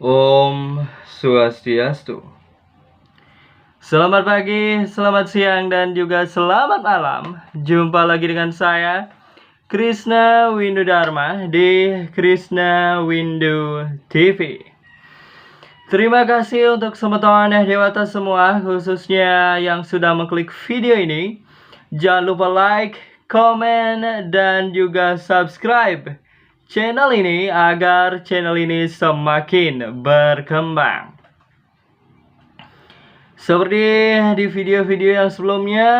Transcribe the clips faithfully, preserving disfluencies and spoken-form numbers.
Om Swastiastu. Selamat pagi, selamat siang, dan juga selamat malam. Jumpa lagi dengan saya, Krisna Windu Dharma, di Krisna Windu T V. Terima kasih untuk semeton dewata semua, khususnya yang sudah mengklik video ini. Jangan lupa like, komen, dan juga subscribe channel ini agar channel ini semakin berkembang. Seperti di video-video yang sebelumnya,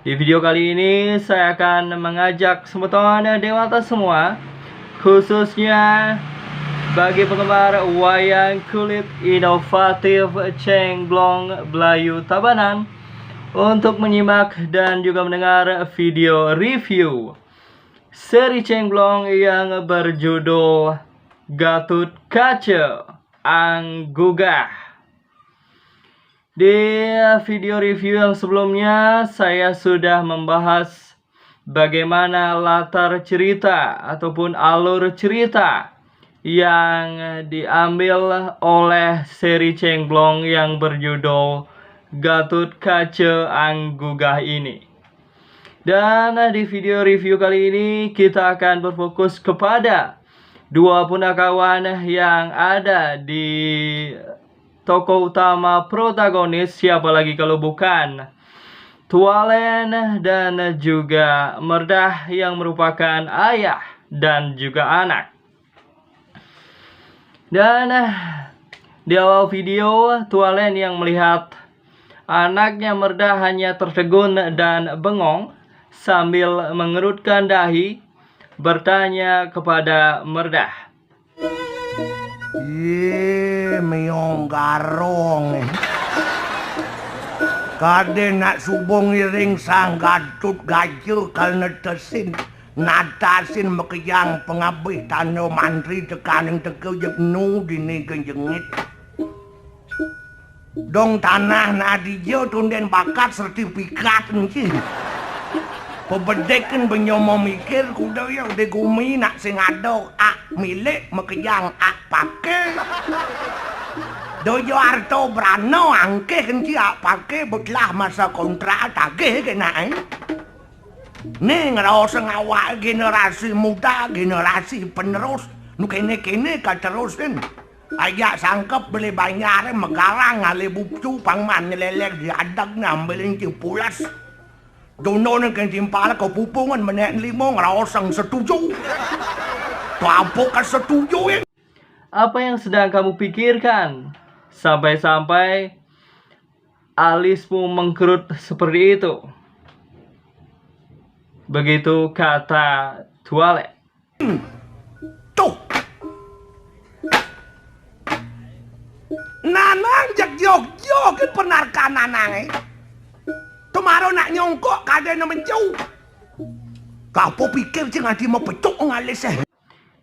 di video kali ini saya akan mengajak semeton dewata semua, khususnya bagi penggemar wayang kulit inovatif Cengblong Belayu Tabanan, untuk menyimak dan juga mendengar video review seri Cengblong yang berjudul Gatut Kaca Anggugah. Di video review yang sebelumnya, saya sudah membahas bagaimana latar cerita ataupun alur cerita yang diambil oleh seri Cengblong yang berjudul Gatut Kaca Anggugah ini. Dan di video review kali ini, kita akan berfokus kepada dua punakawan yang ada di tokoh utama protagonis, siapa lagi kalau bukan Tualen dan juga Merdah yang merupakan ayah dan juga anak. Dan eh, di awal video, Tualen yang melihat anaknya Merdah hanya tertegun dan bengong sambil mengerutkan dahi, bertanya kepada Merdah. Ye, meong garong. Kade nak subuh ngiring Sang Gatut Kaca kal netesin, natasin makejang pengabih tanda mantri tekaning teka jepnu dini genjengit. Dong tanah nadija tunden bakat sertifikat enci. Pebedeken benyomo mikir kuda ya di gumi nak sing ada ak milik makejang ak pake. Dojo arto berano angkeh enci ak pake betelah masa kontrak tagih ke nak, eh. Ni ngerasa ngawak generasi muda, generasi penerus. Nu kene-kene ka terusin. Ajak sangkep beli banjar megarang ale bupcu pangman nyelelek di adeg ngambilin cipulas. Dono ni kan timpal ke pupungan menek limo ngeroseng setuju. Tu apa ka setuju, eh? Apa yang sedang kamu pikirkan? Sampai-sampai alismu mengkerut seperti itu. Begitu kata Tualen. Tuh. Nanang jeg jog-jog penarkan nanange. Tumaro nak nyongkok kade nemencu. Kapo pikir sing adi mepecuk ngalis eh.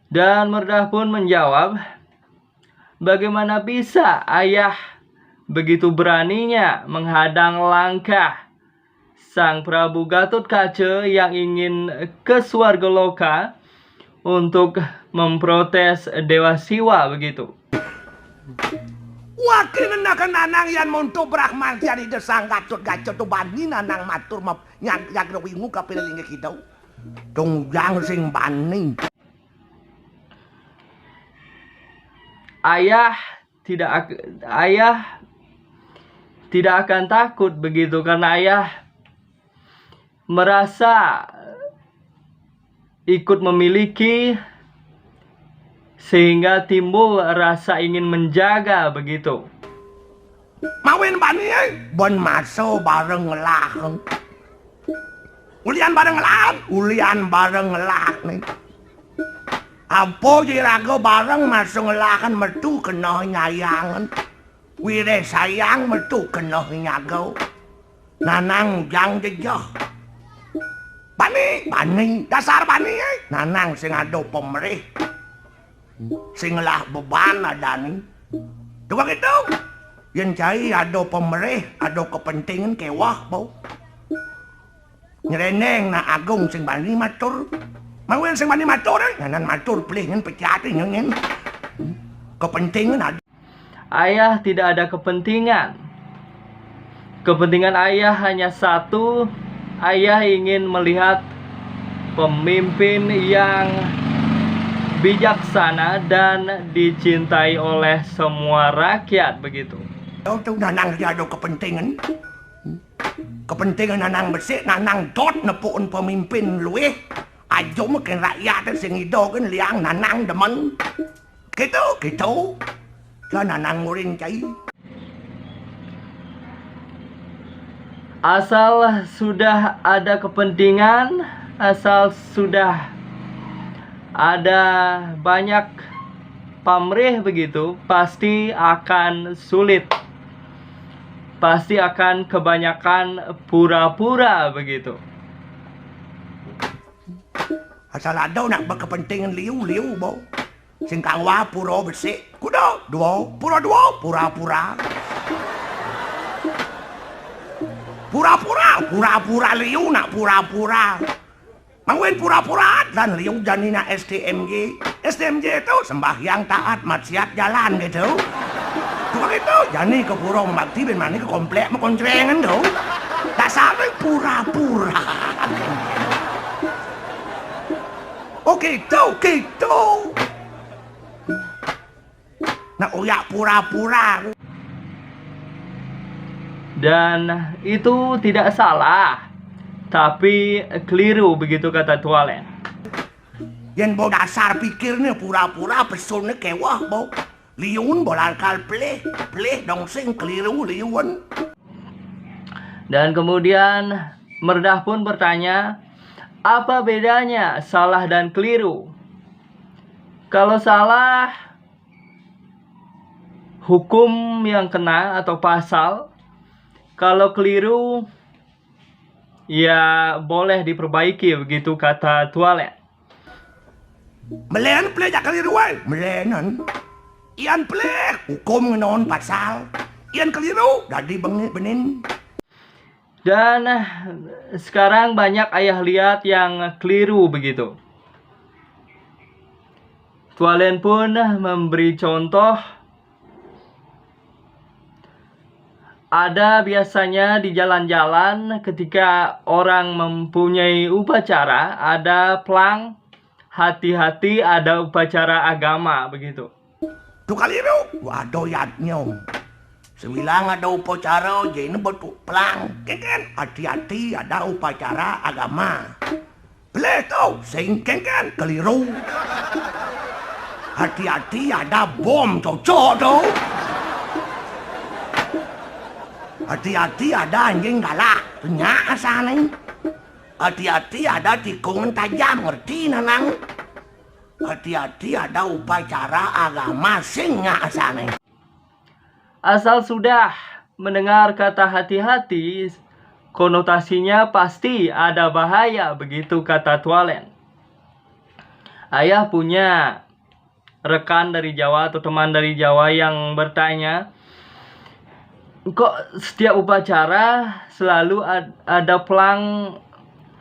Dan Merdah pun menjawab, bagaimana bisa ayah begitu beraninya menghadang langkah Sang Prabu Gatut Kaca yang ingin ke Swarga Loka untuk memprotes Dewa Siwa begitu. Wakin enakan nanang yan monto Brahman yan ida Sang Gatut Kaca tu bani nanang matur map nyag nyag wingu kapil linggih kidau. Dong jang sing bani. Ayah tidak ak- ayah tidak akan takut begitu karena ayah merasa ikut memiliki sehingga timbul rasa ingin menjaga begitu. Mawin bani ai, ben maso bareng ngelah. Ulian bareng ngelah, ulian bareng ngelah ni. Apa je raga bareng maso ngelahan metu kena nyayangan. Wireh sayang metu kena nyaga. Nanang jang jejeh. Bani, bani, dasar bani ai. Nanang sing ada pemerih. Sing ngelah beban adani. Tukang itu. Yen cai ada pemerih, ada kepentingan kewah bau. Nyereneng nak agung sing bani matur. Mawin sing bani matur eh. Nyanan matur pelih nyen pecat eh nyen. Kepentingan ada. Ayah tidak ada kepentingan. Kepentingan ayah hanya satu. Ayah ingin melihat pemimpin yang bijaksana dan dicintai oleh semua rakyat, begitu. Itu nanang dia ada kepentingan. Kepentingan nanang besik, nanang dot nepukin pemimpin luih. Aja mungkin rakyat sing ida kan liang nanang demen. Gitu, gitu. Lah nanang nguring cai. Asal sudah ada kepentingan, asal sudah ada banyak pamrih, begitu, pasti akan sulit. Pasti akan kebanyakan pura-pura, begitu. Asal ada nak berkepentingan liu-liu, bo. Sing kangwa pura besik. Kuda dua, pura dua, pura-pura. Pura-pura, pura-pura liu nak pura-pura. Mangwin pura-pura dan liu jani nak S T M J. S T M J itu sembahyang, taat, maksiat, jalan gitu. Cuma gitu, jani ke pura membakti bin mani ke komplek mekoncrengan tu. Tak sampai pura-pura. Oh gitu, gitu. Nak uyak pura-pura. Dan itu tidak salah, tapi keliru, begitu kata Tualen. Yen bo dasar pikirnya pura-pura, pesunnya kewah bo. Liun bo lakar pelih, pelih dong sing keliru liun. Dan kemudian Merdah pun bertanya, apa bedanya salah dan keliru? Kalau salah, hukum yang kena atau pasal. Kalau keliru, ya boleh diperbaiki, begitu kata Tualen. Melen pelih jak keliru ai, melenan. Ian pelih hukum ngenon pasal. Ian keliru dadi bengit benin. Dan sekarang banyak ayah lihat yang keliru, begitu. Tualen pun memberi contoh. Ada biasanya di jalan-jalan, ketika orang mempunyai upacara, ada pelang, hati-hati ada upacara agama, begitu. Tu keliru, ada yatnya. Sebilang ada upacara, jena betuk pelang. Kengken, hati-hati ada upacara agama. Pelih tu, sing kengken, keliru. Hati-hati ada bom cocok tu. Hati-hati ada anjing galak, nya asal ni. Hati-hati ada tikungan tajam, ngerti nanang. Hati-hati ada upacara agama, sing nya asal ni. Asal sudah mendengar kata hati-hati, konotasinya pasti ada bahaya, begitu kata Tualen. Ayah punya rekan dari Jawa atau teman dari Jawa yang bertanya, kok setiap upacara selalu ad- ada pelang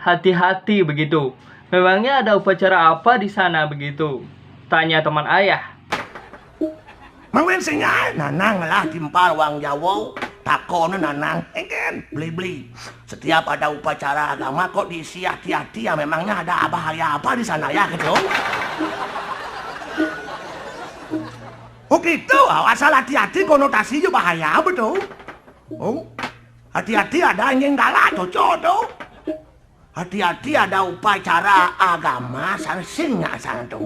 hati-hati, begitu? Memangnya ada upacara apa di sana, begitu? Tanya teman ayah. Mangwin sing nyai, nanang lah timpal wang Jawa, takon nanang, engken, beli-beli. Setiap ada upacara agama kok diisi hati-hati ya, memangnya ada bahaya apa di sana ya, gitu? Oh gitu, asal hati-hati konotasinya bahaya apa tu? Oh, hati-hati ada anjing galak, cocok tu. Hati-hati ada upacara agama, sing nya asal tu.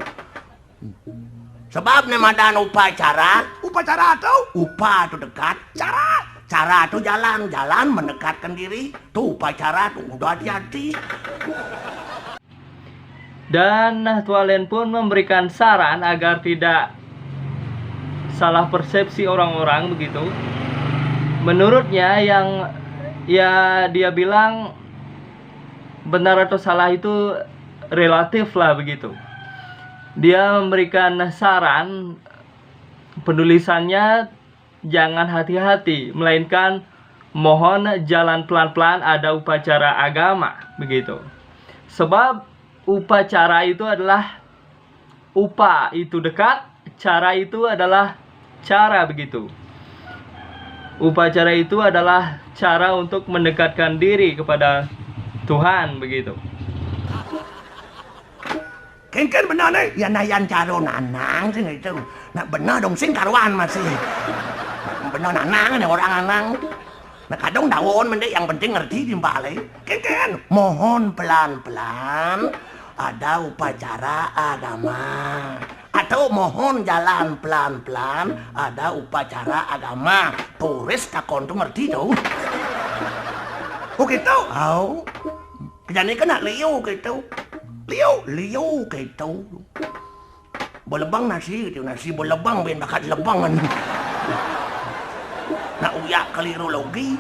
Sebab ne madan upacara, upacara tu, upa tu dekat, cara, cara tu jalan, jalan mendekatkan diri, tu upacara tu, udah hati-hati. Dan Tualen pun memberikan saran agar tidak salah persepsi orang-orang, begitu. Menurutnya, yang ya dia bilang benar atau salah itu relatif lah, begitu. Dia memberikan saran penulisannya jangan hati-hati, melainkan mohon jalan pelan-pelan, ada upacara agama, begitu. Sebab upacara itu adalah upa itu dekat, Cara itu adalah cara begitu. Upacara itu adalah cara untuk mendekatkan diri kepada Tuhan begitu. Kéngkén benehné, yan ayan cara nanang sing itu. Nak beneh dong sing karuan masih. Beneh nanang né orang anang. Nak kadung daun mending yang penting ngerti timpalé. Kéngkén, mohon pelan-pelan ada upacara agama. Atau mohon jalan pelan-pelan ada upacara agama. Turis takon tuh ngerti tuh. Oh gitu? Oh. Jani kena liu gitu. Liu, liu gitu. Belebang nasi gitu, nasi belebang ben bakat lebangan. Nak uyak keliru logi.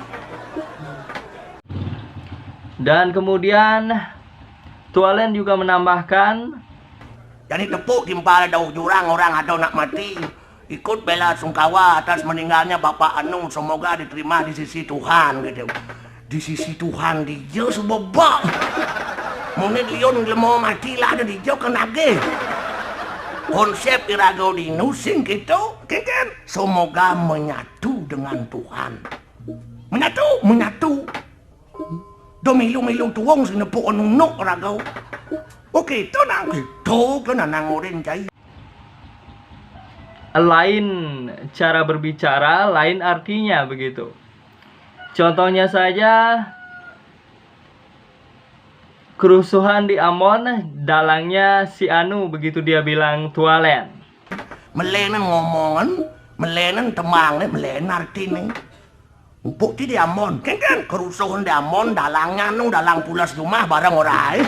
Dan kemudian Tualen juga menambahkan, jani tepuk timpal dauh jurang orang ada nak mati. Ikut bela sungkawa atas meninggalnya Bapak Anu, semoga diterima di sisi Tuhan gitu. Di sisi Tuhan dia sebebak. Munit liun lemo mati lah ada di jok kenage. Konsep irago di nusing gitu, kéngkén. Semoga menyatu dengan Tuhan. Menyatu, menyatu. Do milu-milu tuwung sing nepuk nunuk raga. Oke, to nang gitu, to nanang urin cai. Lain cara berbicara, lain artinya begitu. Contohnya saja, kerusuhan di Ambon, dalangnya si Anu, begitu dia bilang Tualen. Melenen ngomongan, melenen temangné, melenen artiné. Empuk ti di Ambon. Kéngkén, kerusuhan di Ambon, dalangnya Anu, dalang pulas jumah bareng ora aé.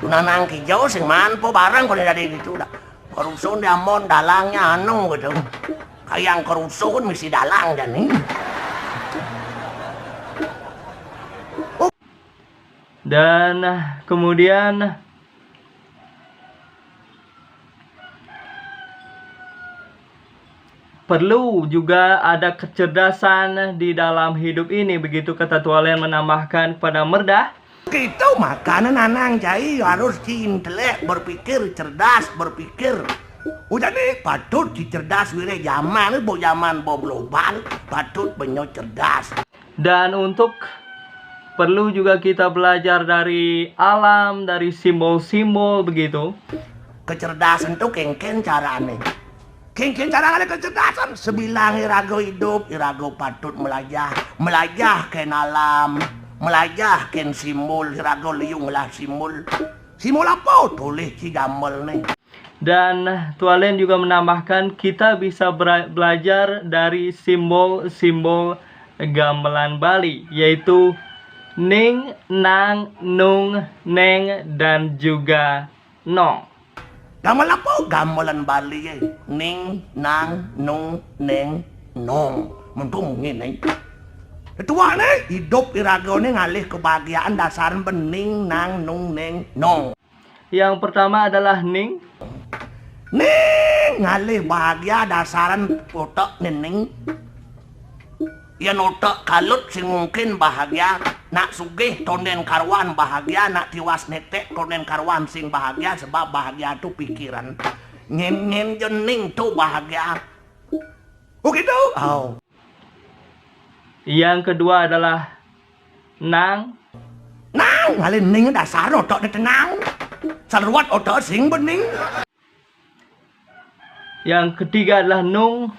Tunanang kijau sing maan po bareng koné dadi gitu dah. Kerusuhan di Ambon, dalangnya Anu gitu. Kayang kerusuhan misi dalang jani. Dan kemudian perlu juga ada kecerdasan di dalam hidup ini, begitu kata Tualen menambahkan kepada Merdah. Gitu makanan anang cai harus intelek, berpikir cerdas, berpikir. Udah nih, patut dicerdas wiré zaman, bo zaman bo global, patut benyo cerdas. Dan untuk perlu juga kita belajar dari alam, dari simbol-simbol begitu. Kecerdasan tuh kéngkén carané. Kéngkén cara ngalih kecerdasan. Sebilang irago idup, irago patut melajah. Melajah kén alam, melajah kén simbol, irago liu ngelah simbol. Simbol apa? Tulis ci gamel nih. Dan Tualen juga menambahkan, kita bisa bera- belajar dari simbol-simbol gamelan Bali, yaitu ning, nang, nung, neng, dan juga nong. Gamel apa? Gamelan Bali ya. Ning, nang, nung, neng, nong. Mentu mungkin nih. Ketuané, hidup iragané ngalih kebahagiaan dasaran bening, nang, nung, neng, nong. Yang pertama adalah ning. Ning ngalih bahagia dasaran otak nening. Yén otak kalut sing mungkin bahagia, nak sugih tondén karuan bahagia, nak tiwas netek tondén karuan sing bahagia, sebab bahagia tu pikiran. Ngén-ngén jén ning tu bahagia. Oh gitu? Oh. Yang kedua adalah nang. Nang, ngalih ning dasar otak dia tenang. Saruat otak sing bening. Yang ketiga adalah nung.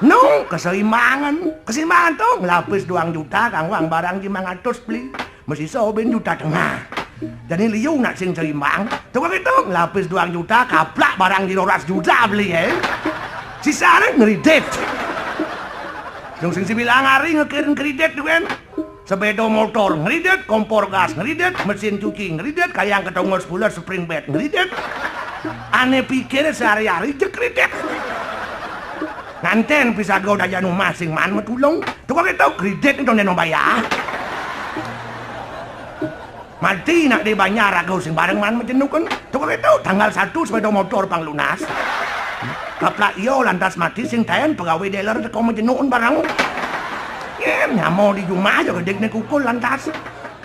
Nung, keseimbangan. Keseimbangan tu ngelapis duang juta, kangwang barang limang atus beli. Masisa ben juta tengah. Jadi liu nak sing seimbang. Tukang itu ngelapis duang juta, kaplak barang di roras juta beli ya. Sisa ni ngeridit. Sing sing sebilang hari ngekirim kredit tu kan. Sepeda motor ngeridit, kompor gas ngeridit, mesin cuci ngeridit, kayang ketongos pula spring bed ngeridit. Ané pikir sehari-hari je kredit. Nganten pisaga daya nu masing man metulung. Tukang itu kredit itu neno bayar. Mati nak dibayar aku sing bareng man menjenuhkan. Tukang itu tanggal satu sepeda motor pang lunas. Kaplak iyo lantas mati sing taen pegawai dealer teko menjenuhkan barang. Nyem nyamo di rumah aja gedek ne kukul lantas.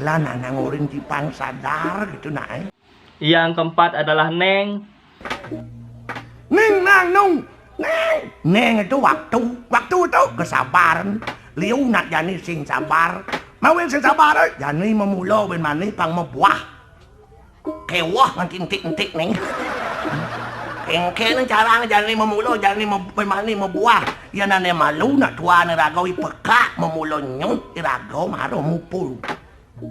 Lah, nah, nang uring cipang sadar gitu, nak, eh. Yang keempat adalah neng. Ning, nang, nung. Neng. Neng itu waktu. Waktu itu kesabaran. Liu nak jani sing sabar. Mawin sing sabar, eh, jani mamula bén mani pang mabuah. Kéweh nganti entik-entik, neng. Kéngkén cara jani mamula, jani ma-, bén mani mabuah. Yén ané malu nak tuané raga i pekak mamula nyuh, i raga mara mupul.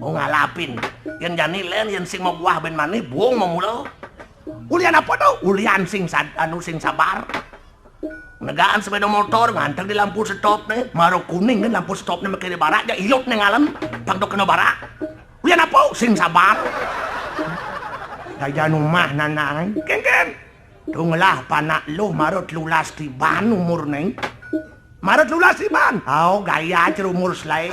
Oh, ngalapin. Yén jani lén, yén sing mabuah bén mani, buung mamula. Ulian apa to? Ulian sing sad-, anu, sing sabar. Negaan sepéda motor, nganteg di lampu stopné, mara kuning kan lampu stopné, maké di barak, ja iyut né ngalen, pang to kena barak. Ulian apa? Sing sabar. Dayan umah nanang. Kéngkén. Tunglah panak luh mara telulas tiban umurné. Mara telulas tiban. Au, gaya cér umur selaé.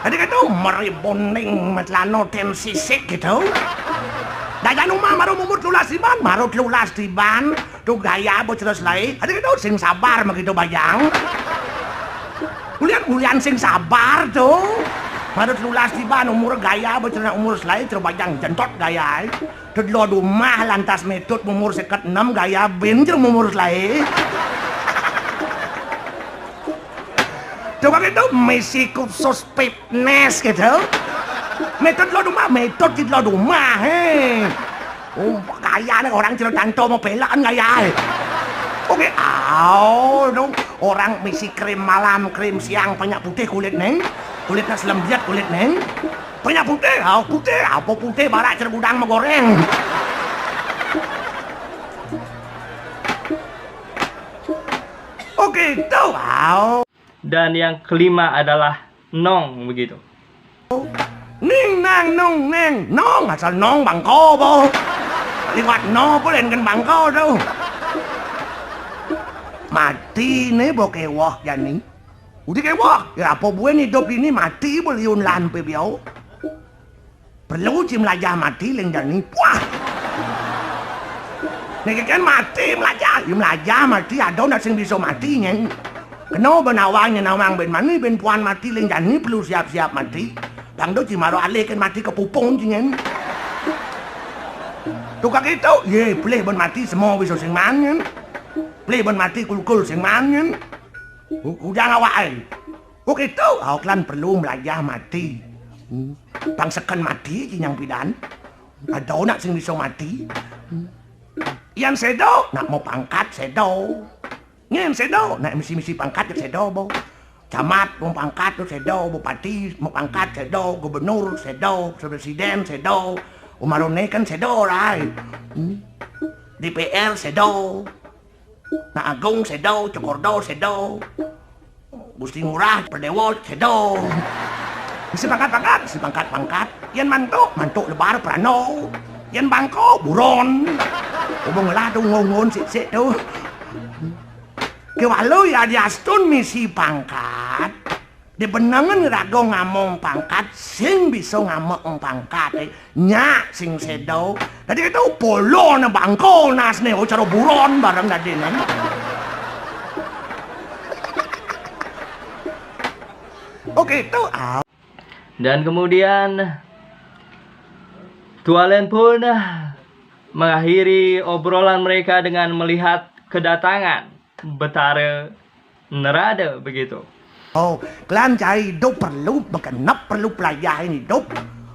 Dadi kéto meribonding macelana ten sisik kéto. Dayan umah mara umur telulas tiban, mara telulas tiban. To gaya bocah selaé. Dadi kéto sing sabar makéto bajang. Ulian, ulian sing sabar to. Mara telulas tiban umur gaya bocah umur selaé, cér bajang jentot gayaé. Tedlo dumah lantas metut mumur seket enem gaya bén cér mumur selaé. Coba kéto misi kursus fitness kéto. Metut tedlo dumah, metut tedlo dumah, hé. Oh, gayané orang cér tanto mau pelaan gayaé. Oké, au, dong. Orang misi krim malam, krim siang, banyak putih kulitné. Kulitné selembiat kulitné. Banyak putih, au putih, apa putih barak cér gudang magoréng. Oké, to, au. Dan yang kelima adalah nong, begitu. Ning, nang, nung, neng, nong, asal nong bangko bo. Liwat no pun lén kén bangko to. Mati né bo kéweh jani. Udi kéweh, ya apa buin idup ini mati bo liun lampé biau. Perlu ci melajah mati lén jani. Wah. Né kén mati melajah, ya melajah mati, ada nak sing bisa mati nyén. Kena bén awang nyén awang bén mani bén puan mati lén jani perlu siap-siap mati. Pang do ci mara alih kén mati ka pupung ci nyén. To ka kéto, yé, pelih bén mati sema bisa sing maan nyén. Pelih bén mati kulkul sing maan nyén. U-, udang awak ai. Oké to, au klan perlu melajah mati. Hmm. Pang seken mati ci nyang pidan. Ada nak sing bisa mati. Hmm. Yan séda, nak mau pangkat séda. Nyén séda, nak misi-misi pangkat séda bo. Camat mau pangkat to séda, bupati mau pangkat séda, gubernur séda, presiden séda. Umar One kan séda, rai. Hmm. D P R séda. Nak Agung séda, Cokorda séda. Gusti Ngurah, Perdewa séda. Misi pangkat-pangkat, misi pangkat-pangkat. Yan mantuk, mantuk lebar perana. Yan bangko, buron. Hubung lah to ngon-ngon sik-sik to. Kéwala ya diastun misi pangkat. Di benengan raga ngamong pangkat, sing bisa ngamong pangkat, eh. Nyak sing séda. Dadi kéto polo né bangko nasné, oh, cara buron bareng dadi né. Oké, to, ah. Dan kemudian Tualen pun mengakhiri obrolan mereka dengan melihat kedatangan Betara Nerada begitu. Oh, klan cai idup perlu, bekenep perlu pelajahin idup.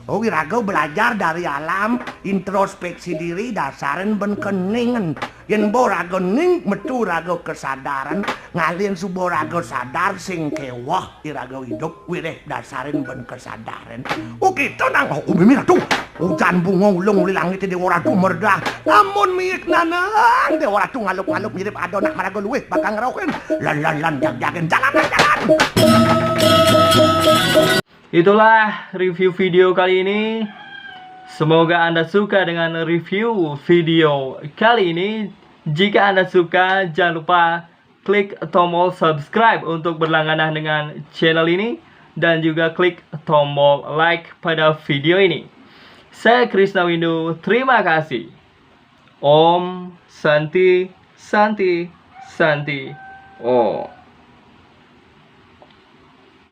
Oh, iraga belajar dari alam, introspeksi diri, dasarin ben keningen. Yén bo raga ning, metu raga kesadaran, ngalin suba raga sadar, sing kéweh iraga idup, wiréh dasarin ben kesadaran. Oh, kita nang, oh, mimih ratu. Ujan bunga ulung uli langit Déwa Ratu merdah. Lamun miik nanang Déwa Ratu ngalup-ngalup mirip ada nak maraga luwih bakal ngrauhin. Lan, lan, lan, jag, jagin, jalan, lan, jalan. Itulah review video kali ini. Semoga Anda suka dengan review video kali ini. Jika Anda suka, jangan lupa klik tombol subscribe untuk berlangganan dengan channel ini dan juga klik tombol like pada video ini. Saya Krisna Windu, terima kasih. Om Santi, Santi, Santi, Om.